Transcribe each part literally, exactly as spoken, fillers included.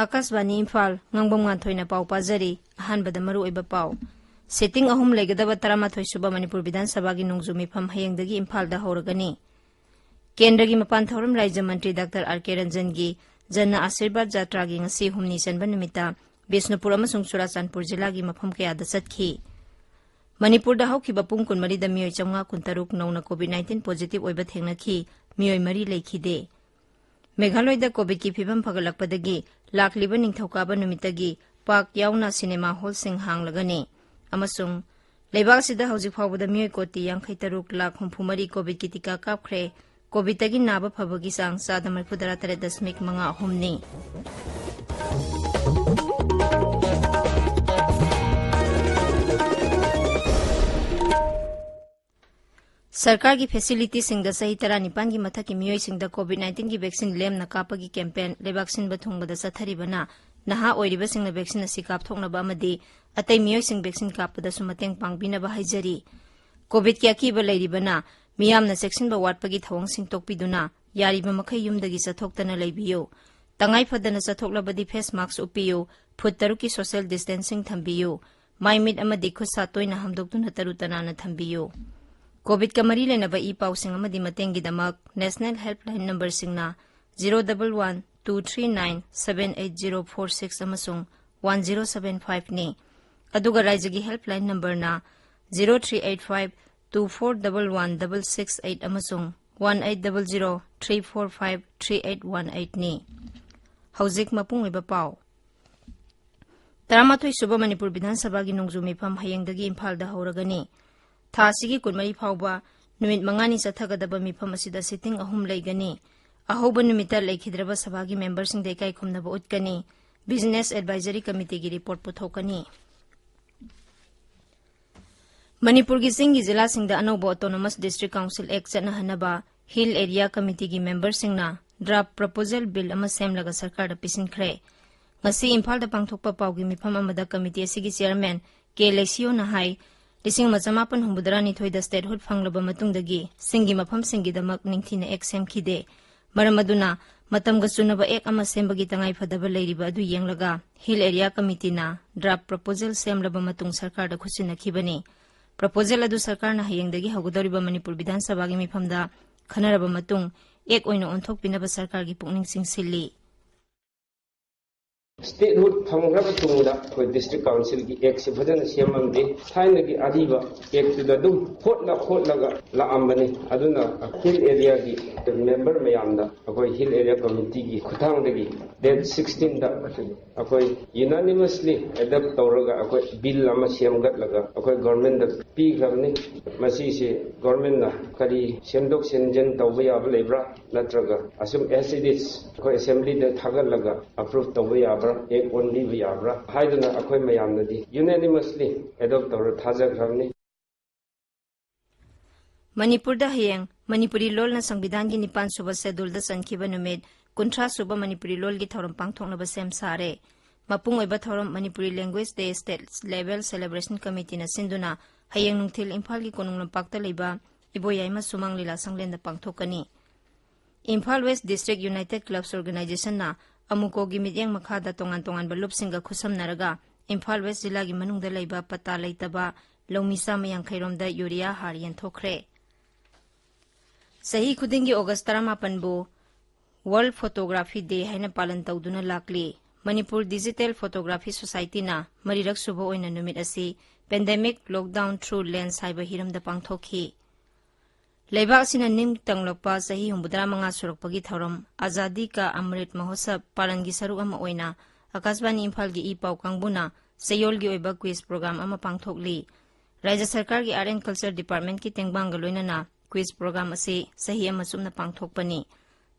ꯑꯥꯀꯥꯁꯕꯥꯅꯤ ꯏꯝꯐꯥꯜ, ꯉꯥꯡꯕꯝ ꯉꯥꯟꯊꯣꯏꯅ ꯄꯥꯎ ꯄꯥꯖꯔꯤ꯫ ꯑꯍꯥꯟꯕꯗ ꯃꯔꯨꯑꯣꯏꯕ ꯄꯥꯎ꯫ ꯁꯤꯇꯤꯡ ꯑꯍꯨꯝ ꯂꯩꯒꯗꯕ ꯇꯔꯥꯃꯥꯊꯣꯏ ꯁꯨꯕ ꯃꯅꯤꯄꯨꯔ ꯕꯤꯙꯥꯟ ꯁꯚꯥꯒꯤ ꯅꯣꯡꯖꯨ ꯃꯤꯐꯝ ꯍꯌꯦꯡꯗꯒꯤ ꯏꯝꯐꯥꯜꯗ ꯍꯧꯔꯒꯅꯤ꯫ ꯀꯦꯟꯗ꯭ꯔꯒꯤ ꯃꯄꯥꯟ ꯊꯧꯔꯝ ꯔꯥꯖ꯭ꯌ ꯃꯟꯇ꯭ꯔꯤ ꯗꯥꯛꯇꯔ ꯑꯥꯔ ꯀꯦ ꯔꯟꯖꯟꯒꯤ ꯖꯟꯅ ꯑꯥꯁꯤꯔꯕꯥꯗ ꯖꯥꯇ꯭ꯔꯥꯒꯤ ꯉꯁꯤ ꯍꯨꯝꯅꯤ ꯆꯟꯕ ꯅꯨꯃꯤꯠꯇ ꯕꯤꯁꯅꯨꯄꯨꯔ ꯑꯃꯁꯨꯡ ꯆꯨꯔꯥꯆꯥꯟꯄꯨꯔ ꯖꯤꯂꯥꯒꯤ ꯃꯐꯝ ꯀꯌꯥꯗ ꯆꯠꯈꯤ꯫ ꯃꯅꯤꯄꯨꯔꯗ ꯍꯧꯈꯤꯕ ꯄꯨꯡ ꯀꯨꯟꯃꯔꯤꯗ ꯃꯤꯑꯣꯏ ꯆꯥꯝꯃꯉꯥ ꯀꯨꯟꯇꯔꯨꯛ ꯅꯧꯅ COVID nineteen positive ꯑꯣꯏꯕ ꯊꯦꯡꯅꯈꯤ, ꯃꯤꯑꯣꯏ ꯃꯔꯤ ꯂꯩꯈꯤꯗꯦ꯫ ꯃꯦꯘꯥꯂꯣꯏꯗ COVIDꯀꯤ ꯐꯤꯕꯝ ꯐꯒꯠꯂꯛꯄꯗꯒꯤ ꯂꯥꯛꯂꯤꯕ ꯅꯤꯡꯊꯧꯀꯥꯕ ꯅꯨꯃꯤꯠꯇꯒꯤ ꯄꯥꯛ ꯌꯥꯎꯅ ꯁꯤꯅꯦꯃꯥ ꯍꯣꯜꯁꯤꯡ ꯍꯥꯡꯂꯒꯅꯤ꯫ ꯑꯃꯁꯨꯡ ꯂꯩꯕꯥꯛ ꯑꯁꯤꯗ ꯍꯧꯖꯤꯛ ꯐꯥꯎꯕꯗ ꯃꯤꯑꯣꯏ ꯀꯣꯇꯤ ꯌꯥꯡꯈꯩ ꯇꯔꯨꯛ ꯂꯥꯈ ꯍꯨꯝꯐꯨ ꯃꯔꯤ COVIDꯀꯤ ꯇꯤꯀꯥ ꯀꯥꯞꯈ꯭ꯔꯦ꯫ COVIDꯇꯒꯤ ꯅꯥꯕ ꯐꯕꯒꯤ ꯆꯥꯡ ꯆꯥꯗ ꯃꯔꯤꯐꯨ ꯇꯔꯥ ꯇꯔꯦꯠ ꯗꯁꯃꯤꯛ ꯃꯉꯥ ꯑꯍꯨꯝꯅꯤ꯫ ꯁꯔꯀꯥꯔꯒꯤ facilityꯁꯤꯡꯗ ꯆꯍꯤ ꯇꯔꯥꯅꯤꯄꯥꯟꯒꯤ ꯃꯊꯛꯀꯤ ꯃꯤꯑꯣꯏꯁꯤꯡꯗ COVID nineteenꯒꯤ vaccine ꯂꯦꯝꯅ ꯀꯥꯞꯄꯒꯤ campaign ꯂꯩꯕꯥꯛ ꯁꯤꯟꯕ ꯊꯨꯡꯕꯗ ꯆꯠꯊꯔꯤꯕꯅ ꯅꯍꯥ ꯑꯣꯏꯔꯤꯕꯁꯤꯡꯅ vaccine ꯑꯁꯤ ꯀꯥꯞꯊꯣꯛꯅꯕ ꯑꯃꯗꯤ ꯑꯇꯩ ꯃꯤꯑꯣꯏꯁꯤꯡ vaccine ꯀꯥꯞꯄꯗꯁꯨ ꯃꯇꯦꯡ ꯄꯥꯡꯕꯤꯅꯕ ꯍꯥꯏꯖꯔꯤ꯫ COVIDꯀꯤ ꯑꯀꯤꯕ ꯂꯩꯔꯤꯕꯅ ꯃꯤꯌꯥꯝꯅ ꯆꯦꯛꯁꯤꯟꯕ ꯋꯥꯠꯄꯒꯤ ꯊꯧꯑꯣꯡꯁꯤꯡ ꯇꯣꯛꯄꯤꯗꯨꯅ ꯌꯥꯔꯤꯕ ꯃꯈꯩ ꯌꯨꯝꯗꯒꯤ ꯆꯠꯊꯣꯛꯇꯅ ꯂꯩꯕꯤꯌꯨ꯫ ꯇꯉꯥꯏ ꯐꯗꯅ ꯆꯠꯊꯣꯛꯂꯕꯗꯤ face mask ꯎꯞꯄꯤꯌꯨ, ꯐꯨꯠ ꯇꯔꯨꯛꯀꯤ social distancing ꯊꯝꯕꯤꯌꯨ, ꯃꯥꯏ ꯃꯤꯠ ꯑꯃꯗꯤ ꯈꯨꯠ ꯁꯥ ꯇꯣꯏꯅ ꯍꯥꯝꯗꯣꯛꯇꯨꯅ ꯇꯔꯨ ꯇꯅꯥꯟꯅ ꯊꯝꯕꯤꯌꯨ꯫ COVIDꯀ ꯃꯔꯤ ꯂꯩꯅꯕ ꯏ ꯄꯥꯎꯁꯤꯡ ꯑꯃꯗꯤ ꯃꯇꯦꯡꯒꯤꯗꯃꯛ National Helpline numberꯁꯤꯡꯅ zero double one two three nine seven eight zero four six ꯑꯃꯁꯨꯡ one zero seven fiveꯅꯤ꯫ ꯑꯗꯨꯒ ꯔꯥꯏꯖ꯭ꯌꯒꯤ helpline numberꯅ zero three eight five two four double one double six eight ꯑꯃꯁꯨꯡ one eight double zero three four five three eight one eightꯅꯤ꯫ ꯍꯧꯖꯤꯛ ꯃꯄꯨꯡ ꯑꯣꯏꯕ ꯄꯥꯎ꯫ ꯇꯔꯥꯃꯥꯊꯣꯏ ꯁꯨꯕ ꯃꯅꯤꯄꯨꯔ ꯕꯤꯙꯥꯟ ꯁꯚꯥꯒꯤ ꯅꯣꯡꯖꯨ ꯃꯤꯐꯝ ꯍꯌꯦꯡꯗꯒꯤ ꯏꯝꯐꯥꯜꯗ ꯍꯧꯔꯒꯅꯤ꯫ ꯊꯥ ꯑꯁꯤꯒꯤ ꯀꯨꯟꯃꯔꯤ ꯐꯥꯎꯕ ꯅꯨꯃꯤꯠ ꯃꯉꯥꯅꯤ ꯆꯠꯊꯒꯗꯕ ꯃꯤꯐꯝ ꯑꯁꯤꯗ sitting ꯑꯍꯨꯝ ꯂꯩꯒꯅꯤ꯫ ꯑꯍꯧꯕ ꯅꯨꯃꯤꯠꯇ ꯂꯩꯈꯤꯗ꯭ꯔꯕ ꯁꯚꯥꯒꯤ memberꯁꯤꯡꯗ ꯏꯀꯥꯏ ꯈꯨꯝꯅꯕ ꯎꯠꯀꯅꯤ꯫ Business Advisory Committeeꯒꯤ report ꯄꯨꯊꯣꯛꯀꯅꯤ꯫ ꯃꯅꯤꯄꯨꯔꯒꯤ ꯆꯤꯡꯒꯤ ꯖꯤꯂꯥꯁꯤꯡꯗ ꯑꯅꯧꯕ Autonomous District Council Act ꯆꯠꯅꯍꯟꯅꯕ Hill Area Committeeꯒꯤ memberꯁꯤꯡꯅ draft proposal bill ꯑꯃ ꯁꯦꯝꯂꯒ ꯁꯔꯀꯥꯔꯗ ꯄꯤꯁꯤꯟꯈ꯭ꯔꯦ꯫ ꯉꯁꯤ ꯏꯝꯐꯥꯜꯗ ꯄꯥꯡꯊꯣꯛꯄ ꯄꯥꯎꯒꯤ ꯃꯤꯐꯝ ꯑꯃꯗ ꯀꯃꯤꯇꯤ ꯑꯁꯤꯒꯤ ꯆꯤꯌꯔꯃꯦꯟ ꯀꯦ ꯂꯩꯁꯤꯌꯣꯅ ꯍꯥꯏ, ꯂꯤꯁꯤꯡ ꯑꯃ ꯆꯃꯥꯄꯟ ꯍꯨꯝꯐꯨꯇꯔꯥꯅꯤꯊꯣꯏꯗ statehood ꯐꯪꯂꯕ ꯃꯇꯨꯡꯗꯒꯤ ꯆꯤꯡꯒꯤ ꯃꯐꯝꯁꯤꯡꯒꯤꯗꯃꯛ ꯅꯤꯡꯊꯤꯅ act ꯁꯦꯝꯈꯤꯗꯦ꯫ ꯃꯔꯝ ꯑꯗꯨꯅ ꯃꯇꯝꯒ ꯆꯨꯅꯕ act ꯑꯃ ꯁꯦꯝꯕꯒꯤ ꯇꯉꯥꯏꯐꯗꯕ ꯂꯩꯔꯤꯕ ꯑꯗꯨ ꯌꯦꯡꯂꯒ Hill Area Committeeꯅ draft proposal ꯁꯦꯝꯂꯕ ꯃꯇꯨꯡ ꯁꯔꯀꯥꯔꯗ ꯈꯨꯠꯁꯤꯟꯅꯈꯤꯕꯅꯤ꯫ Proposal ꯑꯗꯨ ꯁꯔꯀꯥꯔꯅ ꯍꯌꯦꯡꯗꯒꯤ ꯍꯧꯒꯗꯧꯔꯤꯕ ꯃꯅꯤꯄꯨꯔ ꯕꯤꯙꯥꯟ ꯁꯚꯥꯒꯤ ꯃꯤꯐꯝꯗ ꯈꯟꯅꯔꯕ ꯃꯇꯨꯡ act ꯑꯣꯏꯅ ꯑꯣꯟꯊꯣꯛꯄꯤꯅꯕ ꯁꯔꯀꯥꯔꯒꯤ ꯄꯨꯛꯅꯤꯡ ꯆꯤꯡꯁꯤꯜꯂꯤ꯫ Statehood ꯐꯪꯈ꯭ꯔꯕ ꯇꯨꯡꯗ ꯑꯩꯈꯣꯏ District Councilꯒꯤ actꯁꯤ ꯐꯖꯅ ꯁꯦꯝꯃꯝꯗꯦ꯫ ꯊꯥꯏꯅꯒꯤ ꯑꯔꯤꯕ actꯇꯨꯗ ꯑꯗꯨꯝ ꯍꯣꯠꯅ ꯍꯣꯠꯂꯒ ꯂꯥꯛꯑꯝꯕꯅꯤ꯫ ꯑꯗꯨꯅ Hill Areaꯒꯤ member ꯃꯌꯥꯝꯗ ꯑꯩꯈꯣꯏ Hill Area Committeeꯒꯤ ꯈꯨꯠꯊꯥꯡꯗꯒꯤ date sixteenꯗ ꯑꯩꯈꯣꯏ unanimously adopt ꯇꯧꯔꯒ ꯑꯩꯈꯣꯏ bill ꯑꯃ ꯁꯦꯝꯒꯠꯂꯒ ꯑꯩꯈꯣꯏ governmentꯇ ꯄꯤꯈ꯭ꯔꯕꯅꯤ꯫ ꯃꯁꯤꯁꯤ governmentꯅ ꯀꯔꯤ ꯁꯦꯝꯗꯣꯛ ꯁꯦꯝꯖꯤꯟ ꯇꯧꯕ ꯌꯥꯕ ꯂꯩꯕ꯭ꯔꯥ, ꯅꯠꯇ꯭ꯔꯒ ꯑꯁꯨꯝ as it is ꯑꯩꯈꯣꯏ assemblyꯗ ꯊꯥꯒꯠꯂꯒ approve ꯇꯧꯕ ꯌꯥꯕ꯭ꯔꯥ, act ꯑꯣꯟꯕꯤꯕ ꯌꯥꯕ꯭ꯔꯥ ꯍꯥꯏꯗꯨꯅ ꯑꯩꯈꯣꯏ ꯃꯌꯥꯝꯅꯗꯤ unanimously adopt ꯇꯧꯔ ꯊꯥꯖꯈ꯭ꯔꯕꯅꯤ꯫ ꯃꯅꯤꯄꯨꯔꯗ ꯍꯌꯦꯡ ꯃꯅꯤꯄꯨꯔꯤ ꯂꯣꯜꯅ ꯁꯪꯕꯤꯙꯥꯟꯒꯤ ꯅꯤꯄꯥꯟ ꯁꯨꯕ scheduleꯗ ꯆꯟꯈꯤꯕ ꯅꯨꯃꯤꯠ ꯀꯨꯟꯊ꯭ꯔꯥ ꯁꯨꯕ ꯃꯅꯤꯄꯨꯔꯤ ꯂꯣꯜꯒꯤ ꯊꯧꯔꯝ ꯄꯥꯡꯊꯣꯛꯅꯕ ꯁꯦꯝ ꯁꯥꯔꯦ꯫ ꯃꯄꯨꯡ ꯑꯣꯏꯕ ꯊꯧꯔꯝ Manipuri Language Day State Level Celebration Committeeꯅ ꯁꯤꯟꯗꯨꯅ ꯍꯌꯦꯡ ꯅꯨꯡꯊꯤꯜ ꯏꯝꯐꯥꯜꯒꯤ ꯀꯣꯅꯨꯡ ꯂꯝꯄꯥꯛꯇ ꯂꯩꯕ ꯏꯕꯣꯌꯥꯏꯃ ꯁꯨꯃꯥꯡ ꯂꯤꯂꯥ ꯁꯪꯂꯦꯟꯗ ꯄꯥꯡꯊꯣꯛꯀꯅꯤ꯫ Imphal West District United Clubs Organizationꯅ ꯑꯃꯨꯀꯣꯒꯤ ꯃꯤꯠꯌꯦꯡ ꯃꯈꯥꯗ ꯇꯣꯉꯥꯟ ꯇꯣꯉꯥꯟꯕ ꯂꯨꯞꯁꯤꯡꯒ ꯈꯨꯠꯁꯝꯅꯔꯒ ꯏꯝꯐꯥꯜ West ꯖꯤꯂꯥꯒꯤ ꯃꯅꯨꯡꯗ ꯂꯩꯕ ꯄꯇꯥ ꯂꯩꯇꯕ ꯂꯧꯃꯤ ꯆꯥꯝꯃ ꯌꯥꯡꯈꯩ ꯔꯣꯝꯗ urea ꯍꯥꯔ ꯌꯦꯟꯊꯣꯛꯈ꯭ꯔꯦ꯫ ꯆꯍꯤ ꯈꯨꯗꯤꯡꯒꯤ August ꯇꯔꯥꯃꯥꯄꯟꯕꯨ World Photography Day ꯍꯥꯏꯅ ꯄꯥꯂꯟ ꯇꯧꯗꯨꯅ ꯂꯥꯛꯂꯤ꯫ ꯃꯅꯤꯄꯨꯔ Digital Photography Societyꯅ ꯃꯔꯤꯔꯛ ꯁꯨꯕ ꯑꯣꯏꯅ ꯅꯨꯃꯤꯠ ꯑꯁꯤ pandemic lockdown through lens ꯍꯥꯏꯕ ꯍꯤꯔꯝꯗ ꯄꯥꯡꯊꯣꯛꯈꯤ꯫ ꯂꯩꯕꯥꯛ ꯑꯁꯤꯅ ꯅꯤꯡꯇꯝꯂꯛꯄ ꯆꯍꯤ ꯍꯨꯝꯐꯨꯇꯔꯥ ꯃꯉꯥ ꯁꯨꯔꯛꯄꯒꯤ ꯊꯧꯔꯝ ꯑꯖꯥꯗꯤ ꯀꯥ ꯑꯃ꯭ꯔꯤꯠ ꯃꯍꯣꯠꯁꯕ ꯄꯥꯂꯟꯒꯤ ꯁꯔꯨꯛ ꯑꯃ ꯑꯣꯏꯅ ꯑꯀꯥꯁꯕꯥꯅꯤ ꯏꯝꯐꯥꯜꯒꯤ ꯏ ꯄꯥꯎ ꯀꯥꯡꯕꯨꯅ ꯆꯌꯣꯜꯒꯤ ꯑꯣꯏꯕ quiz program ꯑꯃ ꯄꯥꯡꯊꯣꯛꯂꯤ꯫ ꯔꯥꯖ꯭ꯌ ꯁꯔꯀꯥꯔꯒꯤ Art and Culture Departmentꯀꯤ ꯇꯦꯡꯕꯥꯡꯒ ꯂꯣꯏꯅꯅ quiz program ꯑꯁꯤ ꯆꯍꯤ ꯑꯃ ꯆꯨꯞꯅ ꯄꯥꯡꯊꯣꯛꯄꯅꯤ꯫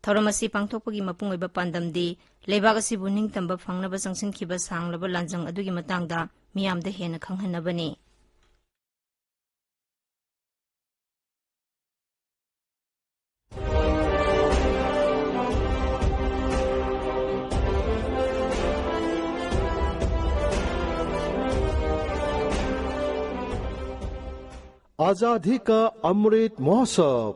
ꯊꯧꯔꯝ ꯑꯁꯤ ꯄꯥꯡꯊꯣꯛꯄꯒꯤ ꯃꯄꯨꯡ ꯑꯣꯏꯕ ꯄꯥꯟꯗꯝꯗꯤ ꯂꯩꯕꯥꯛ ꯑꯁꯤꯕꯨ ꯅꯤꯡꯇꯝꯕ ꯐꯪꯅꯕ ꯆꯪꯁꯤꯟꯈꯤꯕ ꯁꯥꯡꯂꯕ ꯂꯥꯟꯖꯪ ꯑꯗꯨꯒꯤ ꯃꯇꯥꯡꯗ ꯃꯤꯌꯥꯝꯗ ꯍꯦꯟꯅ ꯈꯪꯍꯟꯅꯕꯅꯤ꯫ Azadi Ka Amrit Mahotsav.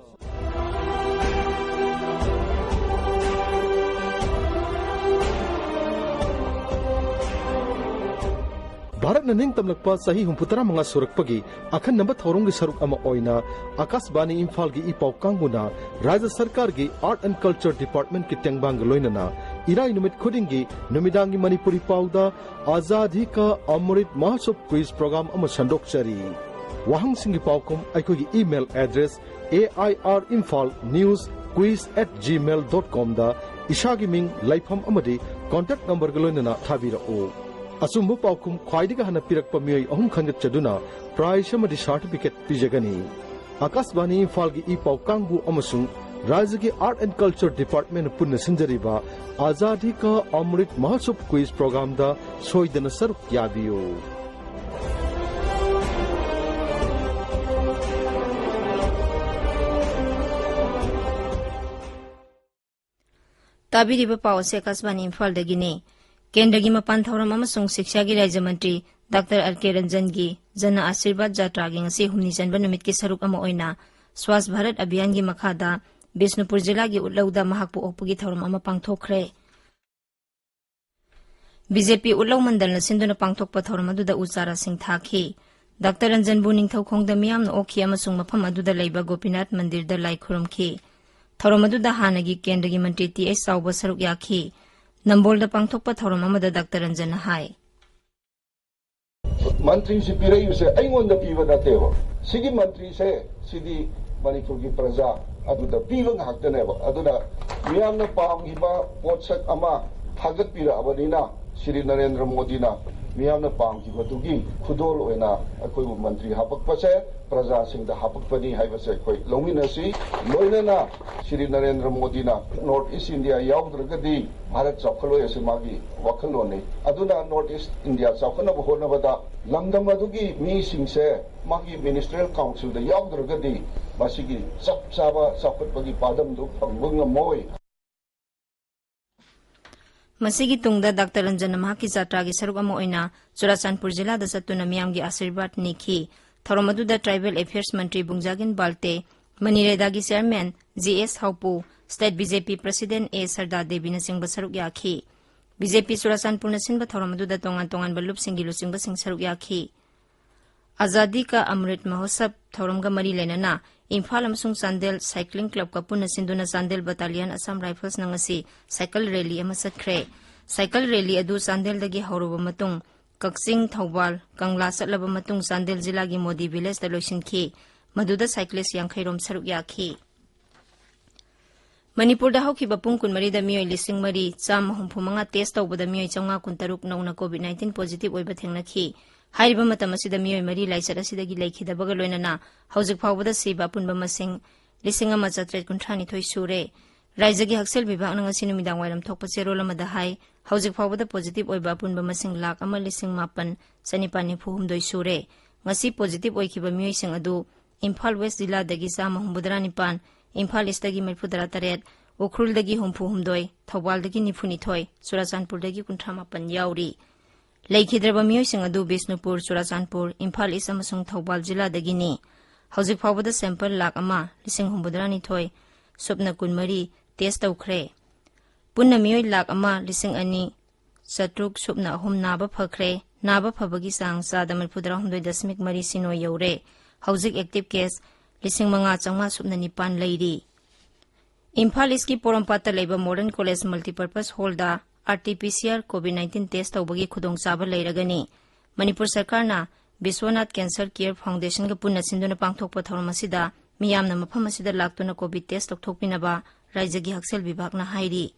ꯚꯥꯔꯠꯅ ꯅꯤꯡꯇꯝꯂꯛꯄ ꯆꯍꯤ ꯍꯨꯝꯐꯨꯇꯔꯥ ꯃꯉꯥ ꯁꯨꯔꯛꯄꯒꯤ ꯑꯈꯟꯅꯕ ꯊꯧꯔꯝꯒꯤ ꯁꯔꯨꯛ ꯑꯃ ꯑꯣꯏꯅ ꯑꯀꯥꯁꯕꯥꯅꯤ ꯏꯝꯐꯥꯜꯒꯤ ꯏ ꯄꯥꯎ ꯀꯥꯡꯕꯨꯅ ꯔꯥꯖ꯭ꯌ ꯁꯔꯀꯥꯔꯒꯤ Art and Culture Departmentꯀꯤ ꯇꯦꯡꯕꯥꯡꯒ ꯂꯣꯏꯅꯅ ꯏꯔꯥꯏ ꯅꯨꯃꯤꯠ ꯈꯨꯗꯤꯡꯒꯤ ꯅꯨꯃꯤꯗꯥꯡꯒꯤ ꯃꯅꯤꯄꯨꯔꯤ ꯄꯥꯎꯗ Azadi Ka Amrit Mahotsav Quiz Program ꯑꯃ ꯁꯟꯗꯣꯛꯆꯔꯤ꯫ ꯋꯥꯍꯪꯁꯤꯡꯒꯤ ꯄꯥꯎꯈꯨꯝ ꯑꯩꯈꯣꯏꯒꯤ email address A I R Imphal news quiz at gmail dot comꯗ ꯏꯁꯥꯒꯤ ꯃꯤꯡ, ꯂꯩꯐꯝ ꯑꯃꯗꯤ contact numberꯒ ꯂꯣꯏꯅꯅ ꯊꯥꯕꯤꯔꯛꯎ꯫ ꯑꯆꯨꯝꯕ ꯄꯥꯎꯈꯨꯝ ꯈ꯭ꯋꯥꯏꯗꯒꯤ ꯍꯥꯟꯅ ꯄꯤꯔꯛꯄ ꯃꯤꯑꯣꯏ ꯑꯍꯨꯝ ꯈꯟꯒꯠꯆꯗꯨꯅ prize ꯑꯃꯗꯤ certificate ꯄꯤꯖꯒꯅꯤ꯫ ꯑꯀꯥꯁꯕꯥꯅꯤ ꯏꯝꯐꯥꯜꯒꯤ ꯏ ꯄꯥꯎ ꯀꯥꯡꯕꯨ ꯑꯃꯁꯨꯡ ꯔꯥꯖ꯭ꯌꯒꯤ Art and Culture Departmentꯅ ꯄꯨꯟꯅ ꯁꯤꯟꯖꯔꯤꯕ Azadi Ka Amrit Mahotsav Quiz Programꯗ ꯁꯣꯏꯗꯅ ꯁꯔꯨꯛ ꯌꯥꯕꯤꯌꯨ꯫ ꯇꯥꯕꯤꯔꯤꯕ ꯄꯥꯎ ꯑꯁꯤ ꯑꯀꯥꯁꯕꯥꯅꯤ ꯏꯝꯐꯥꯜꯗꯒꯤꯅꯤ꯫ ꯀꯦꯟꯗ꯭ꯔꯒꯤ ꯃꯄꯥꯟ ꯊꯧꯔꯝ ꯑꯃꯁꯨꯡ ꯁꯤꯛꯁꯥꯒꯤ ꯔꯥꯖ꯭ꯌ ꯃꯟꯇ꯭ꯔꯤ ꯗꯥꯛꯇꯔ ꯑꯥꯔ ꯀꯦ ꯔꯟꯖꯟꯒꯤ ꯖꯅ ꯑꯥꯁꯤꯔꯕꯥꯗ ꯖꯥꯇ꯭ꯔꯥꯒꯤ ꯉꯁꯤ ꯍꯨꯝꯅꯤ ꯆꯟꯕ ꯅꯨꯃꯤꯠꯀꯤ ꯁꯔꯨꯛ ꯑꯃ ꯑꯣꯏꯅ ꯁ꯭ꯋꯥꯁ ꯚꯥꯔꯠ ꯑꯚꯤꯌꯥꯟꯒꯤ ꯃꯈꯥꯗ ꯕꯤꯁꯅꯨꯄꯨꯔ ꯖꯤꯂꯥꯒꯤ ꯎꯠꯂꯧꯗ ꯃꯍꯥꯛꯄꯨ ꯑꯣꯛꯄꯒꯤ ꯊꯧꯔꯝ ꯑꯃ ꯄꯥꯡꯊꯣꯛꯈ꯭ꯔꯦ꯫ ꯕꯤ ꯖꯦ ꯄꯤ ꯎꯠꯂꯧ ꯃꯟꯗꯜꯅ ꯁꯤꯟꯗꯨꯅ ꯄꯥꯡꯊꯣꯛꯄ ꯊꯧꯔꯝ ꯑꯗꯨꯗ ꯎ ꯆꯥꯔꯥꯁꯤꯡ ꯊꯥꯈꯤ꯫ ꯗꯥꯛꯇꯔ ꯔꯟꯖꯟꯕꯨ ꯅꯤꯡꯊꯧꯈꯣꯡꯗ ꯃꯤꯌꯥꯝꯅ ꯑꯣꯛꯈꯤ ꯑꯃꯁꯨꯡ ꯃꯐꯝ ꯑꯗꯨꯗ ꯂꯩꯕ ꯒꯣꯄꯤꯅꯥꯊ ꯃꯟꯗꯤꯔꯗ ꯂꯥꯏ ꯈꯨꯔꯨꯝꯈꯤ꯫ ꯊꯧꯔꯝ ꯑꯗꯨꯗ ꯍꯥꯟꯅꯒꯤ ꯀꯦꯟꯗ꯭ꯔꯒꯤ ꯃꯟꯇ꯭ꯔꯤ ꯇꯤ ꯑꯩꯆ ꯆꯥꯎꯕ ꯁꯔꯨꯛ ꯌꯥꯈꯤ꯫ ꯅꯝꯕꯣꯜꯗ ꯄꯥꯡꯊꯣꯛꯄ ꯊꯧꯔꯝ ꯑꯃꯗ ꯗꯥꯛꯇꯔ ꯔꯟꯖꯟꯅ ꯍꯥꯏ꯫ ꯃꯟꯇ꯭ꯔꯤꯁꯤ ꯄꯤꯔꯛꯏꯕꯁꯦ ꯑꯩꯉꯣꯟꯗ ꯄꯤꯕ ꯅꯠꯇꯦꯕ꯫ ꯁꯤꯒꯤ ꯃꯟꯇ꯭ꯔꯤꯁꯦ, ꯁꯤꯗꯤ ꯃꯅꯤꯄꯨꯔꯒꯤ ꯄ꯭ꯔꯖꯥ ꯑꯗꯨꯗ ꯄꯤꯕ ꯉꯥꯛꯇꯅꯦꯕ꯫ ꯑꯗꯨꯅ ꯃꯤꯌꯥꯝꯅ ꯄꯥꯝꯈꯤꯕ ꯄꯣꯠꯁꯛ ꯑꯃ ꯊꯥꯒꯠꯄꯤꯔꯛꯑꯕꯅꯤꯅ, ꯁ꯭ꯔꯤ ꯅꯔꯦꯟꯗ꯭ꯔ ꯃꯣꯗꯤꯅ ꯃꯤꯌꯥꯝꯅ ꯄꯥꯝꯈꯤꯕꯗꯨꯒꯤ ꯈꯨꯗꯣꯜ ꯑꯣꯏꯅ ꯑꯩꯈꯣꯏꯕꯨ ꯃꯟꯇ꯭ꯔꯤ ꯍꯥꯄꯛꯄꯁꯦ ꯄ꯭ꯔꯖꯥꯁꯤꯡꯗ ꯍꯥꯄꯛꯄꯅꯤ ꯍꯥꯏꯕꯁꯦ ꯑꯩꯈꯣꯏ ꯂꯧꯃꯤꯟꯅꯁꯤ꯫ ꯂꯣꯏꯅꯅ ꯁ꯭ꯔꯤ ꯅꯔꯦꯟꯗ꯭ꯔ ꯃꯣꯗꯤꯅ North East India ꯌꯥꯎꯗ꯭ꯔꯒꯗꯤ ꯚꯥꯔꯠ ꯆꯥꯎꯈꯠꯂꯣꯏ ꯑꯁꯤ ꯃꯥꯒꯤ ꯋꯥꯈꯜꯂꯣꯟꯅꯤ꯫ ꯑꯗꯨꯅ North East India ꯆꯥꯎꯈꯠꯅꯕ ꯍꯣꯠꯅꯕꯗ ꯂꯝꯗꯝ ꯑꯗꯨꯒꯤ ꯃꯤꯁꯤꯡꯁꯦ ꯃꯥꯒꯤ Ministerial Councilꯗ ꯌꯥꯎꯗ꯭ꯔꯒꯗꯤ ꯃꯁꯤꯒꯤ ꯆꯞ ꯆꯥꯕ ꯆꯥꯎꯈꯠꯄꯒꯤ ꯄꯥꯟꯗꯝꯗꯨ ꯐꯪꯕ ꯉꯝꯃꯣꯏ꯫ ꯃꯁꯤꯒꯤ ꯇꯨꯡꯗ ꯗꯥꯛꯇꯔ ꯔꯟꯖꯟꯅ ꯃꯍꯥꯛꯀꯤ ꯖꯥꯇ꯭ꯔꯥꯒꯤ ꯁꯔꯨꯛ ꯑꯃ ꯑꯣꯏꯅ ꯆꯨꯔꯥꯆꯥꯟꯄꯨꯔ ꯖꯤꯂꯥꯗ ꯆꯠꯇꯨꯅ ꯃꯤꯌꯥꯝꯒꯤ ꯑꯥꯁꯤꯔꯕꯥꯗ ꯅꯤꯈꯤ꯫ ꯊꯧꯔꯝ ꯑꯗꯨꯗ Tribal Affairs Mantri ꯕꯨꯡꯖꯥꯒꯤꯟ Valte, ꯃꯅꯤꯔꯦꯗꯥꯒꯤ Chairman G S ꯍꯥꯎꯄꯨ, State B J P President A ꯁꯔꯗꯥ ꯗꯦꯕꯤꯅꯆꯤꯡꯕ ꯁꯔꯨꯛ ꯌꯥꯈꯤ꯫ B J P ꯆꯨꯔꯥꯆꯥꯟꯄꯨꯔꯅ ꯁꯤꯟꯕ ꯊꯧꯔꯝ ꯑꯗꯨꯗ ꯇꯣꯉꯥꯟ ꯇꯣꯉꯥꯟꯕ ꯂꯨꯞꯁꯤꯡꯒꯤ ꯂꯨꯆꯤꯡꯕꯁꯤꯡ ꯁꯔꯨꯛ ꯌꯥꯈꯤ꯫ ꯑꯖꯥꯗꯤ ꯀꯥ ꯑꯃ꯭ꯔꯤꯠ ꯃꯍꯣꯠꯁꯕ ꯊꯧꯔꯝꯒ ꯃꯔꯤ ꯂꯩꯅꯅ ꯏꯝꯐꯥꯜ ꯑꯃꯁꯨꯡ ꯆꯥꯟꯗꯦꯜ ꯁꯥꯏꯀ꯭ꯂꯤꯡ ꯀ꯭ꯂꯕꯀ ꯄꯨꯟꯅ ꯁꯤꯟꯗꯨꯅ ꯆꯥꯟꯗꯦꯜ ꯕꯇꯥꯂꯤꯌꯟ ꯑꯁꯥꯝ ꯔꯥꯏꯐꯜꯁꯅ ꯉꯁꯤ ꯁꯥꯏꯀꯜ ꯔꯦꯂꯤ ꯑꯃ ꯆꯠꯈ꯭ꯔꯦ꯫ ꯁꯥꯏꯀꯜ ꯔꯦꯂꯤ ꯑꯗꯨ ꯆꯥꯟꯗꯦꯜꯗꯒꯤ ꯍꯧꯔꯕ ꯃꯇꯨꯡ ꯀꯛꯆꯤꯡ, ꯊꯧꯕꯥꯜ, ꯀꯪꯂꯥ ꯆꯠꯂꯕ ꯃꯇꯨꯡ ꯆꯥꯟꯗꯦꯜ ꯖꯤꯂꯥꯒꯤ ꯃꯣꯗꯤ ꯚꯤꯂꯦꯖꯇ ꯂꯣꯏꯁꯤꯟꯈꯤ꯫ ꯃꯗꯨꯗ ꯁꯥꯏꯀ꯭ꯂꯤꯁ ꯌꯥꯡꯈꯩ ꯔꯣꯝ ꯁꯔꯨꯛ ꯌꯥꯈꯤ꯫ ꯃꯅꯤꯄꯨꯔꯗ ꯍꯧꯈꯤꯕ ꯄꯨꯡ ꯀꯨꯟꯃꯔꯤꯗ ꯃꯤꯑꯣꯏ ꯂꯤꯁꯤꯡ ꯃꯔꯤ ꯆꯥꯝꯃ ꯍꯨꯝꯐꯨ ꯃꯉꯥ ꯇꯦꯁ ꯇꯧꯕꯗ ꯃꯤꯑꯣꯏ ꯆꯥꯝꯃꯉꯥ ꯀꯨꯟꯇꯔꯨꯛ ꯅꯧꯅ COVID nineteen positive ꯑꯣꯏꯕ ꯊꯦꯡꯅꯈꯤ꯫ ꯍꯥꯏꯔꯤꯕ ꯃꯇꯝ ꯑꯁꯤꯗ ꯃꯤꯑꯣꯏ ꯃꯔꯤ ꯂꯥꯏꯆꯠ ꯑꯁꯤꯗꯒꯤ ꯂꯩꯈꯤꯗꯕꯒ ꯂꯣꯏꯅꯅ ꯍꯧꯖꯤꯛ ꯐꯥꯎꯕꯗ ꯁꯤꯕ ꯑꯄꯨꯟꯕ ꯃꯁꯤꯡ ꯂꯤꯁꯤꯡ ꯑꯃ ꯆꯥꯇ꯭ꯔꯦꯠ ꯀꯨꯟꯊ꯭ꯔꯥ ꯅꯤꯊꯣꯏ ꯁꯨꯔꯦ꯫ ꯔꯥꯏꯖ꯭ꯌꯒꯤ ꯍꯛꯁꯦꯜ ꯕꯤꯚꯥꯒꯅ ꯉꯁꯤ ꯅꯨꯃꯤꯗꯥꯡ ꯋꯥꯏꯔꯝ ꯊꯣꯛꯄ ꯆꯦꯔꯣꯜ ꯑꯃꯗ ꯍꯥꯏ, ꯍꯧꯖꯤꯛ ꯐꯥꯎꯕꯗ positive ꯑꯣꯏꯕ ꯑꯄꯨꯟꯕ ꯃꯁꯤꯡ ꯂꯥꯈ ꯑꯃ ꯂꯤꯁꯤꯡ ꯃꯥꯄꯟ ꯆꯅꯤꯄꯥꯟ ꯅꯤꯐꯨ ꯍꯨꯝꯗꯣꯏ ꯁꯨꯔꯦ꯫ ꯉꯁꯤ positive ꯑꯣꯏꯈꯤꯕ ꯃꯤꯑꯣꯏꯁꯤꯡ ꯑꯗꯨ ꯏꯝꯐꯥꯜ ꯋꯦꯁ ꯖꯤꯂꯥꯗꯒꯤ ꯆꯥꯝꯃ ꯍꯨꯝꯐꯨꯇꯔꯥ ꯅꯤꯄꯥꯟ, ꯏꯝꯐꯥꯜ ꯏꯁꯇꯒꯤ ꯃꯔꯤꯐꯨꯇꯔꯥ ꯇꯔꯦꯠ, ꯎꯈ꯭ꯔꯨꯜꯗꯒꯤ ꯍꯨꯝꯐꯨ ꯍꯨꯝꯗꯣꯏ, ꯊꯧꯕꯥꯜꯗꯒꯤ ꯅꯤꯐꯨ ꯅꯤꯊꯣꯏ, ꯆꯨꯔꯥꯆꯥꯟꯄꯨꯔꯗꯒꯤ ꯀꯨꯟꯊ꯭ꯔꯥ ꯃꯥꯄꯟ ꯌꯥꯎꯔꯤ꯫ ꯂꯩꯈꯤꯗ꯭ꯔꯕ ꯃꯤꯑꯣꯏꯁꯤꯡ ꯑꯗꯨ ꯕꯤꯁꯅꯨꯄꯨꯔ, ꯆꯨꯔꯥꯆꯥꯟꯄꯨꯔ, ꯏꯝꯐꯥꯜ ꯏꯁ ꯑꯃꯁꯨꯡ ꯊꯧꯕꯥꯜ ꯖꯤꯂꯥꯗꯒꯤꯅꯤ꯫ ꯍꯧꯖꯤꯛ ꯐꯥꯎꯕꯗ sample ꯂꯥꯈ ꯑꯃ ꯂꯤꯁꯤꯡ ꯍꯨꯝꯐꯨꯇꯔꯥ ꯅꯤꯊꯣꯏ ꯁꯨꯞꯅ ꯀꯨꯟꯃꯔꯤ ꯇꯦꯁ ꯇꯧꯈ꯭ꯔꯦ꯫ ꯄꯨꯟꯅ ꯃꯤꯑꯣꯏ ꯂꯥꯈ ꯑꯃ ꯂꯤꯁꯤꯡ ꯑꯅꯤ ꯆꯥꯇ꯭ꯔꯨꯛ ꯁꯨꯞꯅ ꯑꯍꯨꯝ ꯅꯥꯕ ꯐꯈ꯭ꯔꯦ꯫ ꯅꯥꯕ ꯐꯕꯒꯤ ꯆꯥꯡ ꯆꯥꯗ ꯃꯔꯤꯐꯨꯇꯔꯥꯍꯨꯝꯗꯣꯏ ꯗꯁꯃꯤꯛ ꯃꯔꯤ ꯁꯤꯅꯣ ꯌꯧꯔꯦ꯫ ꯍꯧꯖꯤꯛ active case ꯂꯤꯁꯤꯡ ꯃꯉꯥ ꯆꯥꯝꯃꯉꯥ ꯁꯨꯞꯅ ꯅꯤꯄꯥꯟ ꯂꯩꯔꯤ꯫ ꯏꯝꯐꯥꯜ ꯏꯁꯀꯤ ꯄꯣꯔꯣꯝꯄꯥꯠꯇ ꯂꯩꯕ Modern College Multipurpose Hallꯗ RT-PCR COVID nineteen test ꯇꯧꯕꯒꯤ ꯈꯨꯗꯣꯡꯆꯥꯕ ꯂꯩꯔꯒꯅꯤ꯫ ꯃꯅꯤꯄꯨꯔ ꯁꯔꯀꯥꯔꯅ ꯕꯤꯁ꯭ꯋꯅꯥꯊ Cancer Care Foundationꯒ ꯄꯨꯟꯅ ꯁꯤꯟꯗꯨꯅ ꯄꯥꯡꯊꯣꯛꯄ ꯊꯧꯔꯝ ꯑꯁꯤꯗ ꯃꯤꯌꯥꯝꯅ ꯃꯐꯝ ꯑꯁꯤꯗ ꯂꯥꯛꯇꯨꯅ COVID test ꯇꯧꯊꯣꯛꯄꯤꯅꯕ ꯔꯥꯏꯖ꯭ꯌꯒꯤ ꯍꯛꯁꯦꯜ ꯕꯤꯚꯥꯒꯅ ꯍꯥꯏꯔꯤ꯫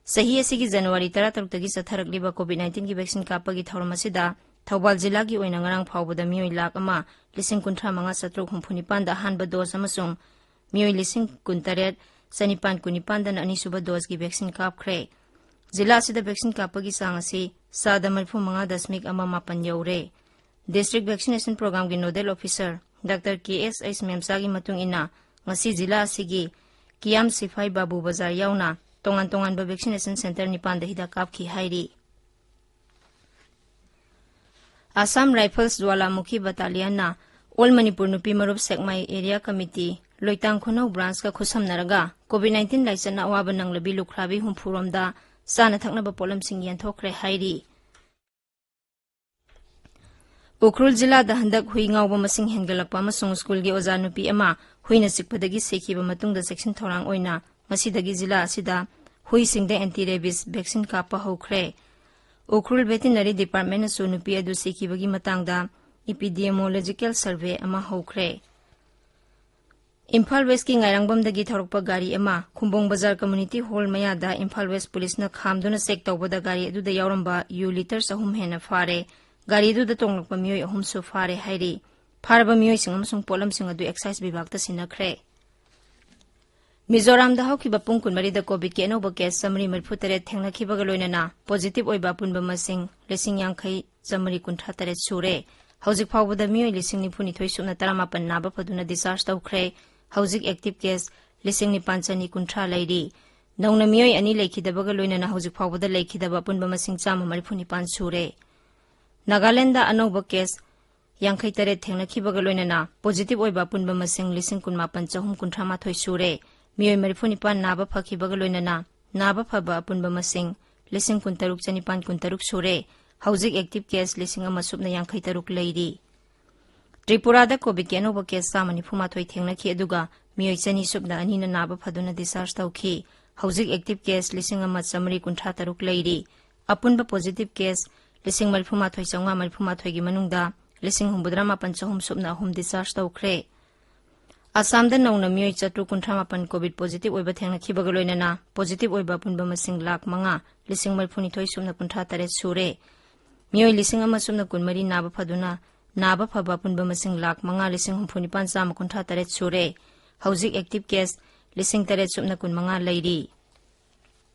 ꯆꯍꯤ ꯑꯁꯤꯒꯤ ꯖꯅꯋꯥꯔꯤ ꯇꯔꯥꯇꯔꯨꯛꯇꯒꯤ ꯆꯠꯊꯔꯛꯂꯤꯕ COVID nineteen ꯒꯤ vaccine ꯀꯥꯞꯄꯒꯤ ꯊꯧꯔꯝ ꯑꯁꯤꯗ ꯊꯧꯕꯥꯜ ꯖꯤꯂꯥꯒꯤ ꯑꯣꯏꯅ ꯉꯔꯥꯡ ꯐꯥꯎꯕꯗ ꯃꯤꯑꯣꯏ ꯂꯥꯈ ꯑꯃ ꯂꯤꯁꯤꯡ ꯀꯨꯟꯊ꯭ꯔꯥ ꯃꯉꯥ ꯆꯥꯇ꯭ꯔꯨꯛ ꯍꯨꯝꯐꯨ ꯅꯤꯄꯥꯟꯗ ꯑꯍꯥꯟꯕ dose ꯑꯃꯁꯨꯡ ꯃꯤꯑꯣꯏ ꯂꯤꯁꯤꯡ ꯀꯨꯟꯇꯔꯦꯠ ꯆꯅꯤꯄꯥꯟ ꯀꯨꯟꯅꯤꯄꯥꯟꯗꯅ ꯑꯅꯤꯁꯨꯕ doseꯀꯤ vaccine ꯀꯥꯞꯈ꯭ꯔꯦ꯫ ꯖꯤꯂꯥ ꯑꯁꯤꯗ vaccine ꯀꯥꯞꯄꯒꯤ ꯆꯥꯡ ꯑꯁꯤ ꯆꯥꯗ ꯃꯔꯤꯐꯨ ꯃꯉꯥ ꯗꯁꯃꯤꯛ ꯑꯃ ꯃꯥꯄꯟ ꯌꯧꯔꯦ꯫ District Vaccination Programꯒꯤ Nodal Officer Doctor K S H ꯃꯦꯝꯆꯥꯒꯤ ꯃꯇꯨꯡ ꯏꯟꯅ, ꯉꯁꯤ ꯖꯤꯂꯥ ꯑꯁꯤꯒꯤ ꯀꯤꯌꯥꯝ ꯁꯤꯐꯥꯏ ꯕꯥꯕꯨ ꯕꯖꯥꯔ ꯌꯥꯎꯅ ꯇꯣꯉꯥꯟ ꯇꯣꯉꯥꯟꯕ vaccination centre ꯅꯤꯄꯥꯟꯗ ꯍꯤꯗꯥꯛ ꯀꯥꯞꯈꯤ ꯍꯥꯏꯔꯤ꯫ Assam Rifles Jwalamukhi Battalionꯅ All Manipur ꯅꯨꯄꯤ ꯃꯔꯨꯞ ꯁꯦꯛꯃꯥꯏ Area Committee, ꯂꯣꯏꯇꯥꯡ ꯈꯨꯅꯧ Branchꯀ ꯈꯨꯠꯁꯝꯅꯔꯒ COVID nineteen ꯂꯥꯏꯆꯠꯅ ꯑꯋꯥꯕ ꯅꯪꯂꯕꯤ ꯂꯨꯈ꯭ꯔꯥꯕꯤ ꯍꯨꯝꯐꯨ ꯔꯣꯝꯗ ꯆꯥꯅ ꯊꯛꯅꯕ ꯄꯣꯠꯂꯝꯁꯤꯡ ꯌꯦꯟꯊꯣꯛꯈ꯭ꯔꯦ ꯍꯥꯏꯔꯤ꯫ ꯎꯈ꯭ꯔꯨꯜ ꯖꯤꯂꯥꯗ ꯍꯟꯗꯛ ꯍꯨꯏ ꯉꯥꯎꯕ ꯃꯁꯤꯡ ꯍꯦꯟꯒꯠꯂꯛꯄ ꯑꯃꯁꯨꯡ ꯁ꯭ꯀꯨꯜꯒꯤ ꯑꯣꯖꯥ ꯅꯨꯄꯤ ꯑꯃ ꯍꯨꯏꯅ ꯆꯤꯛꯄꯗꯒꯤ ꯁꯤꯈꯤꯕ ꯃꯇꯨꯡꯗ ꯆꯦꯛꯁꯤꯟ ꯊꯧꯔꯥꯡ ꯑꯣꯏꯅ ꯉꯁꯤꯗꯒꯤ ꯖꯤꯂꯥ ꯑꯁꯤꯗ ꯍꯨꯏꯁꯤꯡꯗ anti rabies vaccine ꯀꯥꯞꯄ ꯍꯧꯈ꯭ꯔꯦ꯫ ꯎꯈ꯭ꯔꯨꯜ Veterinary Departmentꯅꯁꯨ ꯅꯨꯄꯤ ꯑꯗꯨ ꯁꯤꯈꯤꯕꯒꯤ ꯃꯇꯥꯡꯗ Epidemiological Survey ꯑꯃ ꯍꯧꯈ꯭ꯔꯦ꯫ ꯏꯝꯐꯥꯜ Westꯀꯤ ꯉꯥꯏꯔꯥꯡꯕꯝꯗꯒꯤ ꯊꯧꯔꯛꯄ ꯒꯥꯔꯤ ꯑꯃ ꯈꯨꯝꯕꯣꯡ ꯕꯖꯥꯔ Community Hall ꯃꯌꯥꯗ ꯏꯝꯐꯥꯜ West Policeꯅ ꯈꯥꯝꯗꯨꯅ check ꯇꯧꯕꯗ ꯒꯥꯔꯤ ꯑꯗꯨꯗ ꯌꯥꯎꯔꯝꯕ ꯌꯨ litre ꯆꯍꯨꯝ ꯍꯦꯟꯅ ꯐꯥꯔꯦ꯫ ꯒꯥꯔꯤ ꯑꯗꯨꯗ ꯇꯣꯡꯂꯛꯄ ꯃꯤꯑꯣꯏ ꯑꯍꯨꯝꯁꯨ ꯐꯥꯔꯦ ꯍꯥꯏꯔꯤ꯫ ꯐꯥꯔꯕ ꯃꯤꯑꯣꯏꯁꯤꯡ ꯑꯃꯁꯨꯡ ꯄꯣꯠꯂꯝꯁꯤꯡ ꯑꯗꯨ excise ꯕꯤꯚꯥꯒꯇ ꯁꯤꯟꯅꯈ꯭ꯔꯦ꯫ ꯃꯤꯖꯣꯔꯥꯝꯗ ꯍꯧꯈꯤꯕ ꯄꯨꯡ ꯀꯨꯟꯃꯔꯤꯗ COVIDꯀꯤ ꯑꯅꯧꯕ case ꯆꯥꯃꯔꯤ ꯃꯔꯤꯐꯨ ꯇꯔꯦꯠ ꯊꯦꯡꯅꯈꯤꯕꯒ ꯂꯣꯏꯅꯅ positive ꯑꯣꯏꯕ ꯑꯄꯨꯟꯕ ꯃꯁꯤꯡ ꯂꯤꯁꯤꯡ ꯌꯥꯡꯈꯩ ꯆꯥꯃꯔꯤ ꯀꯨꯟꯊ꯭ꯔꯥ ꯇꯔꯦꯠ ꯁꯨꯔꯦ꯫ ꯍꯧꯖꯤꯛ ꯐꯥꯎꯕꯗ ꯃꯤꯑꯣꯏ ꯂꯤꯁꯤꯡ ꯅꯤꯐꯨ ꯅꯤꯊꯣꯏ ꯁꯨꯞꯅ ꯇꯔꯥꯃꯥꯄꯟ ꯅꯥꯕ ꯐꯗꯨꯅ discharge ꯇꯧꯈ꯭ꯔꯦ꯫ ꯍꯧꯖꯤꯛ active case ꯂꯤꯁꯤꯡ ꯅꯤꯄꯥꯟ ꯆꯅꯤ ꯀꯨꯟꯊ꯭ꯔꯥ ꯂꯩꯔꯤ꯫ ꯅꯧꯅ ꯃꯤꯑꯣꯏ ꯑꯅꯤ ꯂꯩꯈꯤꯗꯕꯒ ꯂꯣꯏꯅꯅ ꯍꯧꯖꯤꯛ ꯐꯥꯎꯕꯗ ꯂꯩꯈꯤꯗꯕ ꯑꯄꯨꯟꯕ ꯃꯁꯤꯡ ꯆꯥꯝꯃ ꯃꯔꯤꯐꯨ ꯅꯤꯄꯥꯟ ꯁꯨꯔꯦ꯫ ꯅꯥꯒꯥꯂꯦꯟꯗ ꯑꯅꯧꯕ case ꯌꯥꯡꯈꯩ ꯇꯔꯦꯠ ꯊꯦꯡꯅꯈꯤꯕꯒ ꯂꯣꯏꯅꯅ positive ꯑꯣꯏꯕ ꯑꯄꯨꯟꯕ ꯃꯁꯤꯡ ꯂꯤꯁꯤꯡ ꯀꯨꯟꯃꯥꯄꯟ ꯆꯍꯨꯝ ꯀꯨꯟꯊ꯭ꯔꯥ ꯃꯥꯊꯣꯏ ꯁꯨꯔꯦ꯫ ꯃꯤꯑꯣꯏ ꯃꯔꯤꯐꯨ ꯅꯤꯄꯥꯟ ꯅꯥꯕ ꯐꯈꯤꯕꯒ ꯂꯣꯏꯅꯅ ꯅꯥꯕ ꯐꯕ ꯑꯄꯨꯟꯕ ꯃꯁꯤꯡ ꯂꯤꯁꯤꯡ ꯀꯨꯟ ꯇꯔꯨꯛ ꯆꯅꯤꯄꯥꯟ ꯀꯨꯟ ꯇꯔꯨꯛ ꯁꯨꯔꯦ꯫ ꯍꯧꯖꯤꯛ active case ꯂꯤꯁꯤꯡ ꯑꯃ ꯁꯨꯞꯅ ꯌꯥꯡꯈꯩ ꯇꯔꯨꯛ ꯂꯩꯔꯤ꯫ ꯇ꯭ꯔꯤꯄꯨꯔꯥꯗ COVIDꯀꯤ ꯑꯅꯧꯕ case ꯆꯥꯝꯃ ꯅꯤꯐꯨ ꯃꯥꯊꯣꯏ ꯊꯦꯡꯅꯈꯤ, ꯑꯗꯨꯒ ꯃꯤꯑꯣꯏ ꯆꯅꯤ ꯁꯨꯞꯅ ꯑꯅꯤꯅ ꯅꯥꯕ ꯐꯗꯨꯅ discharge ꯇꯧꯈꯤ꯫ ꯍꯧꯖꯤꯛ active case ꯂꯤꯁꯤꯡ ꯑꯃ ꯆꯥꯃꯔꯤ ꯀꯨꯟꯊ꯭ꯔꯥ ꯇꯔꯨꯛ ꯂꯩꯔꯤ꯫ ꯑꯄꯨꯟꯕ positive case ꯂꯤꯁꯤꯡ ꯃꯔꯤꯐꯨ ꯃꯥꯊꯣꯏ ꯆꯥꯝꯃꯉꯥ ꯃꯔꯤꯐꯨ ꯃꯥꯊꯣꯏꯒꯤ ꯃꯅꯨꯡꯗ ꯂꯤꯁꯤꯡ ꯍꯨꯝꯐꯨꯇꯔꯥ ꯃꯥꯄꯟ ꯆꯍꯨꯝ ꯁꯨꯞꯅ ꯑꯍꯨꯝ discharge ꯇꯧꯈ꯭ꯔꯦ꯫ ꯑꯁꯥꯝꯗ ꯅꯧꯅ ꯃꯤꯑꯣꯏ ꯆꯥꯇ꯭ꯔꯨꯛ ꯀꯨꯟꯊ꯭ꯔꯥ ꯃꯥꯄꯟ COVID positive ꯑꯣꯏꯕ ꯊꯦꯡꯅꯈꯤꯕꯒ ꯂꯣꯏꯅꯅ positive ꯑꯣꯏꯕ ꯑꯄꯨꯟꯕ ꯃꯁꯤꯡ ꯂꯥꯈ ꯃꯉꯥ ꯂꯤꯁꯤꯡ ꯃꯔꯤꯐꯨ ꯅꯤꯊꯣꯏ ꯁꯨꯞꯅ ꯀꯨꯟꯊ꯭ꯔꯥ ꯇꯔꯦꯠ ꯁꯨꯔꯦ꯫ ꯃꯤꯑꯣꯏ ꯂꯤꯁꯤꯡ ꯑꯃ ꯁꯨꯞꯅ ꯀꯨꯟꯃꯔꯤ ꯅꯥꯕ ꯐꯗꯨꯅ ꯅꯥꯕ ꯐꯕ ꯑꯄꯨꯟꯕ ꯃꯁꯤꯡ ꯂꯥꯈ ꯃꯉꯥ ꯂꯤꯁꯤꯡ ꯍꯨꯝꯐꯨ ꯅꯤꯄꯥꯟ ꯆꯥꯝꯃ ꯀꯨꯟꯊ꯭ꯔꯥ ꯇꯔꯦꯠ ꯁꯨꯔꯦ꯫ ꯍꯧꯖꯤꯛ active case ꯂꯤꯁꯤꯡ ꯇꯔꯦꯠ ꯁꯨꯞꯅ ꯀꯨꯟ ꯃꯉꯥ ꯂꯩꯔꯤ꯫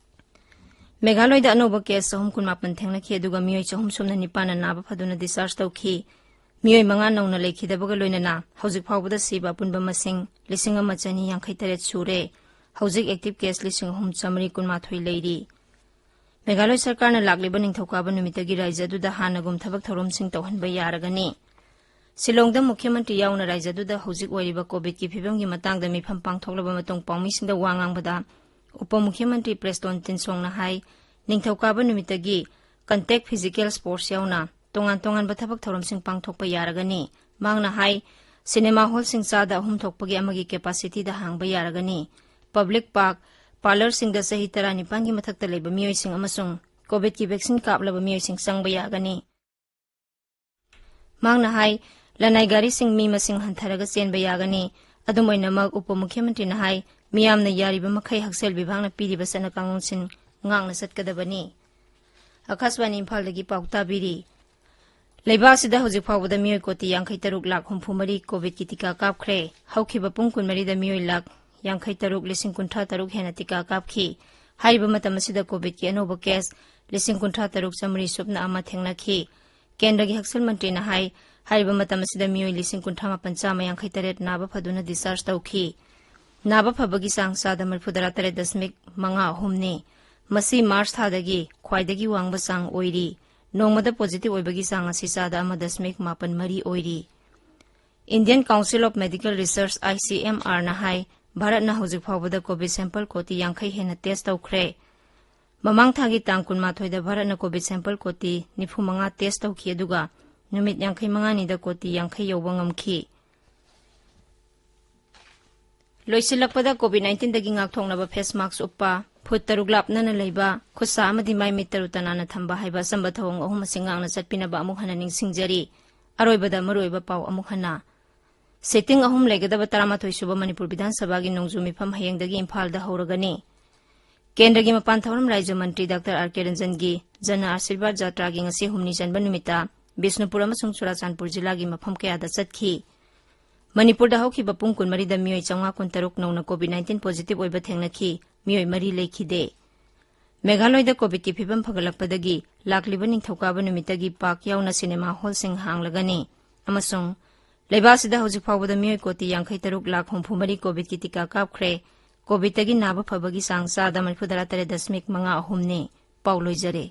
ꯃꯦꯘꯥꯂꯣꯏꯗ ꯑꯅꯧꯕ case ꯆꯍꯨꯝ ꯀꯨꯟꯃꯥꯄꯟ ꯊꯦꯡꯅꯈꯤ, ꯑꯗꯨꯒ ꯃꯤꯑꯣꯏ ꯆꯍꯨꯝ ꯁꯨꯞꯅ ꯅꯤꯄꯥꯟꯅ ꯅꯥꯕ ꯐꯗꯨꯅ discharge ꯇꯧꯈꯤ꯫ ꯃꯤꯑꯣꯏ ꯃꯉꯥ ꯅꯧꯅ ꯂꯩꯈꯤꯗꯕꯒ ꯂꯣꯏꯅꯅ ꯍꯧꯖꯤꯛ ꯐꯥꯎꯕꯗ ꯁꯤꯕ ꯑꯄꯨꯟꯕ ꯃꯁꯤꯡ ꯂꯤꯁꯤꯡ ꯑꯃ ꯆꯅꯤ ꯌꯥꯡꯈꯩ ꯇꯔꯦꯠ ꯁꯨꯔꯦ꯫ ꯍꯧꯖꯤꯛ active case ꯂꯤꯁꯤꯡ ꯑꯍꯨꯝ ꯆꯥꯃꯔꯤ ꯀꯨꯟꯃꯥꯊꯣꯏ ꯂꯩꯔꯤ꯫ ꯃꯦꯘꯥꯂꯣꯏ ꯁꯔꯀꯥꯔꯅ ꯂꯥꯛꯂꯤꯕ ꯅꯤꯡꯊꯧꯀꯥꯕ ꯅꯨꯃꯤꯠꯇꯒꯤ ꯔꯥꯏꯖ꯭ꯌ ꯑꯗꯨꯗ ꯍꯥꯟꯅꯒꯨꯝ ꯊꯕꯛ ꯊꯧꯔꯝꯁꯤꯡ ꯇꯧꯍꯟꯕ ꯌꯥꯔꯒꯅꯤ꯫ ꯁꯤꯂꯣꯡꯗ ꯃꯨꯈ꯭ꯌ ꯃꯟꯇ꯭ꯔꯤ ꯌꯥꯎꯅ ꯔꯥꯏꯖ꯭ꯌ ꯑꯗꯨꯗ ꯍꯧꯖꯤꯛ ꯑꯣꯏꯔꯤꯕ ꯀꯣꯚꯤꯗꯀꯤ ꯐꯤꯕꯝꯒꯤ ꯃꯇꯥꯡꯗ ꯃꯤꯐꯝ ꯄꯥꯡꯊꯣꯛꯂꯕ ꯃꯇꯨꯡ ꯄꯥꯎꯃꯤꯁꯤꯡꯗ ꯋꯥ ꯉꯥꯡꯕꯗ, ꯎꯄ ꯃꯨꯈ꯭ꯌ ꯃꯟꯇ꯭ꯔꯤ ꯄ꯭ꯔꯦꯁꯇꯣꯟ ꯇꯤꯟꯁꯣꯡꯅ ꯍꯥꯏ, ꯅꯤꯡꯊꯧꯀꯥꯕ ꯅꯨꯃꯤꯠꯇꯒꯤ ꯀꯟꯇꯦꯛ ꯐꯤꯖꯤꯀꯦꯜ ꯁ꯭ꯄꯣꯔꯠꯁ ꯌꯥꯎꯅ ꯇꯣꯉꯥꯟ ꯇꯣꯉꯥꯟꯕ ꯊꯕꯛ ꯊꯧꯔꯝꯁꯤꯡ ꯄꯥꯡꯊꯣꯛꯄ ꯌꯥꯔꯒꯅꯤ꯫ ꯃꯍꯥꯛꯅ ꯍꯥꯏ, ꯁꯤꯅꯦꯃꯥ ꯍꯣꯜꯁꯤꯡ ꯆꯥꯗ ꯑꯍꯨꯝ ꯊꯣꯛꯄꯒꯤ ꯑꯃꯒꯤ ꯀꯦꯄꯥꯁꯤꯇꯤꯗ ꯍꯥꯡꯕ ꯌꯥꯔꯒꯅꯤ꯫ ꯄꯕ꯭ꯂꯤꯛ ꯄꯥꯔꯛ, ꯄꯥꯔꯂꯔꯁꯤꯡꯗ ꯆꯍꯤ ꯇꯔꯥꯅꯤꯄꯥꯟꯒꯤ ꯃꯊꯛꯇ ꯂꯩꯕ ꯃꯤꯑꯣꯏꯁꯤꯡ ꯑꯃꯁꯨꯡ ꯀꯣꯚꯤꯗꯀꯤ ꯚꯦꯛꯁꯤꯟ ꯀꯥꯞꯂꯕ ꯃꯤꯑꯣꯏꯁꯤꯡ ꯆꯪꯕ ꯌꯥꯒꯅꯤ꯫ ꯃꯍꯥꯛꯅ ꯍꯥꯏ, ꯂꯅꯥꯏ ꯒꯥꯔꯤꯁꯤꯡ ꯃꯤ ꯃꯁꯤꯡ ꯍꯟꯊꯔꯒ ꯆꯦꯟꯕ ꯌꯥꯒꯅꯤ꯫ ꯑꯗꯨꯝ ꯑꯣꯏꯅꯃꯛ, ꯎꯄ ꯃꯨꯈ꯭ꯌ ꯃꯟꯇ꯭ꯔꯤꯅ ꯍꯥꯏ, ꯃꯤꯌꯥꯝꯅ ꯌꯥꯔꯤꯕ ꯃꯈꯩ ꯍꯛꯁꯦꯜ ꯕꯤꯚꯥꯒꯅ ꯄꯤꯔꯤꯕ ꯆꯠꯅ ꯀꯥꯡꯂꯣꯟꯁꯤꯡ ꯉꯥꯛꯅ ꯆꯠꯀꯗꯕꯅꯤ꯫ ꯑꯥꯀꯥꯁꯕꯥꯅꯤ ꯏꯝꯐꯥꯜꯗꯒꯤ ꯄꯥꯎ ꯇꯥꯕꯤꯔꯤ꯫ ꯂꯩꯕꯥꯛ ꯑꯁꯤꯗ ꯍꯧꯖꯤꯛ ꯐꯥꯎꯕꯗ ꯃꯤꯑꯣꯏ ꯀꯣꯇꯤ ꯌꯥꯡꯈꯩ ꯇꯔꯨꯛ ꯂꯥꯈ ꯍꯨꯝꯐꯨ ꯃꯔꯤ ꯀꯣꯚꯤꯗꯀꯤ ꯇꯤꯀꯥ ꯀꯥꯞꯈ꯭ꯔꯦ꯫ ꯍꯧꯈꯤꯕ ꯄꯨꯡ ꯀꯨꯟꯃꯔꯤꯗ ꯃꯤꯑꯣꯏ ꯂꯥꯈ ꯌꯥꯡꯈꯩ ꯇꯔꯨꯛ ꯂꯤꯁꯤꯡ ꯀꯨꯟꯊ꯭ꯔꯥ ꯇꯔꯨꯛ ꯍꯦꯟꯅ ꯇꯤꯀꯥ ꯀꯥꯞꯈꯤ꯫ ꯍꯥꯏꯔꯤꯕ ꯃꯇꯝ ꯑꯁꯤꯗ ꯀꯣꯚꯤꯗꯀꯤ ꯑꯅꯧꯕ ꯀꯦꯁ ꯂꯤꯁꯤꯡ ꯀꯨꯟꯊ꯭ꯔꯥ ꯇꯔꯨꯛ ꯆꯥꯃꯔꯤ ꯁꯨꯞꯅ ꯑꯃ ꯊꯦꯡꯅꯈꯤ꯫ ꯀꯦꯟꯗ꯭ꯔꯒꯤ ꯍꯛꯁꯦꯜ ꯃꯟꯇ꯭ꯔꯤꯅ ꯍꯥꯏ, ꯍꯥꯏꯔꯤꯕ ꯃꯇꯝ ꯑꯁꯤꯗ ꯃꯤꯑꯣꯏ ꯂꯤꯁꯤꯡ ꯀꯨꯟꯊ꯭ꯔꯥ ꯃꯥꯄꯟ ꯆꯥꯝꯃ ꯌꯥꯡꯈꯩ ꯇꯔꯦꯠ ꯅꯥꯕ ꯐꯗꯨꯅ discharge ꯇꯧꯈꯤ꯫ ꯅꯥꯕ ꯐꯕꯒꯤ ꯆꯥꯡ ꯆꯥꯗ ꯃꯔꯤꯐꯨꯇꯔꯥ ꯇꯔꯦꯠ ꯗꯁꯃꯤꯛ ꯃꯉꯥ ꯑꯍꯨꯝꯅꯤ꯫ ꯃꯁꯤ ꯃꯥꯔꯆ ꯊꯥꯗꯒꯤ ꯈ꯭ꯋꯥꯏꯗꯒꯤ ꯋꯥꯡꯕ ꯆꯥꯡ ꯑꯣꯏꯔꯤ꯫ ꯅꯣꯡꯃꯗ ꯄꯣꯖꯤꯇꯤꯚ ꯑꯣꯏꯕꯒꯤ ꯆꯥꯡ ꯑꯁꯤ ꯆꯥꯗ ꯑꯃ ꯗꯁꯃꯤꯛ ꯃꯥꯄꯟ ꯃꯔꯤ ꯑꯣꯏꯔꯤ꯫ Indian Council of Medical Research, ICMR ꯅ ꯍꯥꯏ, ꯚꯥꯔꯠꯅ ꯍꯧꯖꯤꯛ ꯐꯥꯎꯕꯗ ꯀꯣꯚꯤꯗ ꯁꯦꯝꯄꯜ ꯀꯣꯇꯤ ꯌꯥꯡꯈꯩ ꯍꯦꯟꯅ ꯇꯦꯁ ꯇꯧꯈ꯭ꯔꯦ꯫ ꯃꯃꯥꯡ ꯊꯥꯒꯤ ꯇꯥꯡ ꯀꯨꯟꯃꯥꯊꯣꯏꯗ ꯚꯥꯔꯠꯅ ꯀꯣꯚꯤꯗ ꯁꯦꯝꯄꯜ ꯀꯣꯇꯤ ꯅꯤꯐꯨ ꯃꯉꯥ ꯇꯦꯁ ꯇꯧꯈꯤ, ꯑꯗꯨꯒ ꯅꯨꯃꯤꯠ ꯌꯥꯡꯈꯩ ꯃꯉꯥꯅꯤꯗ ꯀꯣꯇꯤ ꯌꯥꯡꯈꯩ ꯌꯧꯕ ꯉꯝꯈꯤ꯫ ꯂꯣꯏꯁꯤꯜꯂꯛꯄꯗ, ꯀꯣꯚꯤꯗ ꯅꯥꯏꯟꯇꯤꯟꯗꯒꯤ ꯉꯥꯛꯊꯣꯛꯅꯕ ꯐꯦꯁ ꯃꯥꯛꯁ ꯎꯞꯄ, ꯐꯨꯠ ꯇꯔꯨꯛ ꯂꯥꯞꯅꯅ ꯂꯩꯕ, ꯈꯨꯠ ꯁꯥ ꯑꯃꯗꯤ ꯃꯥꯏ ꯃꯤꯠ ꯇꯔꯨ ꯇꯅꯥꯟꯅ ꯊꯝꯕ ꯍꯥꯏꯕ ꯑꯆꯝꯕ ꯊꯧꯑꯣꯡ ꯑꯍꯨꯝ ꯑꯁꯤ ꯉꯥꯛꯅ ꯆꯠꯄꯤꯅꯕ ꯑꯃꯨꯛ ꯍꯟꯅ ꯅꯤꯡꯁꯤꯡꯖꯔꯤ꯫ ꯑꯔꯣꯏꯕꯗ ꯃꯔꯨꯑꯣꯏꯕ ꯄꯥꯎ ꯑꯃꯨꯛ ꯍꯟꯅ꯫ ꯁꯤꯇꯤꯡ ꯑꯍꯨꯝ ꯂꯩꯒꯗꯕ ꯇꯔꯥꯃꯥꯊꯣꯏ ꯁꯨꯕ ꯃꯅꯤꯄꯨꯔ ꯕꯤꯙꯥꯟ ꯁꯚꯥꯒꯤ ꯅꯣꯡꯖꯨ ꯃꯤꯐꯝ ꯍꯌꯦꯡꯗꯒꯤ ꯏꯝꯐꯥꯜꯗ ꯍꯧꯔꯒꯅꯤ꯫ ꯀꯦꯟꯗ꯭ꯔꯒꯤ ꯃꯄꯥꯟ ꯊꯧꯔꯝ ꯔꯥꯖ꯭ꯌ ꯃꯟꯇ꯭ꯔꯤ ꯗꯥꯛꯇꯔ ꯑꯥꯔ ꯀꯦ ꯔꯟꯖꯟꯒꯤ ꯖꯅ ꯑꯥꯁꯤꯔꯕꯥꯗ ꯖꯥꯇ꯭ꯔꯥꯒꯤ ꯉꯁꯤ ꯍꯨꯝꯅꯤ ꯆꯟꯕ ꯅꯨꯃꯤꯠꯇ ꯕꯤꯁꯅꯨꯄꯨꯔ ꯑꯃꯁꯨꯡ ꯆꯨꯔꯥꯆꯥꯟꯄꯨꯔ ꯖꯤꯂꯥꯒꯤ ꯃꯐꯝ ꯀꯌꯥꯗ ꯆꯠꯈꯤ꯫ ꯃꯅꯤꯄꯨꯔꯗ ꯍꯧꯈꯤꯕ ꯄꯨꯡ ꯀꯨꯟꯃꯔꯤꯗ ꯃꯤꯑꯣꯏ ꯆꯥꯝꯃꯉꯥ ꯀꯨꯟꯇꯔꯨꯛ ꯅꯧꯅ ꯀꯣꯚꯤꯗ ꯅꯥꯏꯟꯇꯤꯟ ꯄꯣꯖꯤꯇꯤꯚ ꯑꯣꯏꯕ ꯊꯦꯡꯅꯈꯤ, ꯃꯤꯑꯣꯏ ꯃꯔꯤ ꯂꯩꯈꯤꯗꯦ꯫ ꯃꯦꯘꯥꯂꯣꯏꯗ ꯀꯣꯚꯤꯗꯀꯤ ꯐꯤꯕꯝ ꯐꯒꯠꯂꯛꯄꯗꯒꯤ ꯂꯥꯛꯂꯤꯕ ꯅꯤꯡꯊꯧꯀꯥꯕ ꯅꯨꯃꯤꯠꯇꯒꯤ ꯄꯥꯔꯛ ꯌꯥꯎꯅ ꯁꯤꯅꯦꯃꯥ ꯍꯣꯜꯁꯤꯡ ꯍꯥꯡꯂꯒꯅꯤ ꯑꯃꯁꯨꯡ ꯂꯩꯕꯥꯛ ꯑꯁꯤꯗ ꯍꯧꯖꯤꯛ ꯐꯥꯎꯕꯗ ꯃꯤꯑꯣꯏ ꯀꯣꯇꯤ ꯌꯥꯡꯈꯩ ꯇꯔꯨꯛ ꯂꯥꯈ ꯍꯨꯝꯐꯨ ꯃꯔꯤ ꯀꯣꯚꯤꯗꯀꯤ ꯇꯤꯀꯥ ꯀꯥꯞꯈ꯭ꯔꯦ꯫ ꯀꯣꯚꯤꯗꯇꯒꯤ ꯅꯥꯕ ꯐꯕꯒꯤ ꯆꯥꯡ ꯆꯥꯗ ꯃꯔꯤꯐꯨꯇꯔꯥ ꯇꯔꯦꯠ ꯗꯁꯃꯤꯛ ꯃꯉꯥ ꯑꯍꯨꯝꯅꯤ꯫ ꯄꯥꯎ ꯂꯣꯏꯖꯔꯦ꯫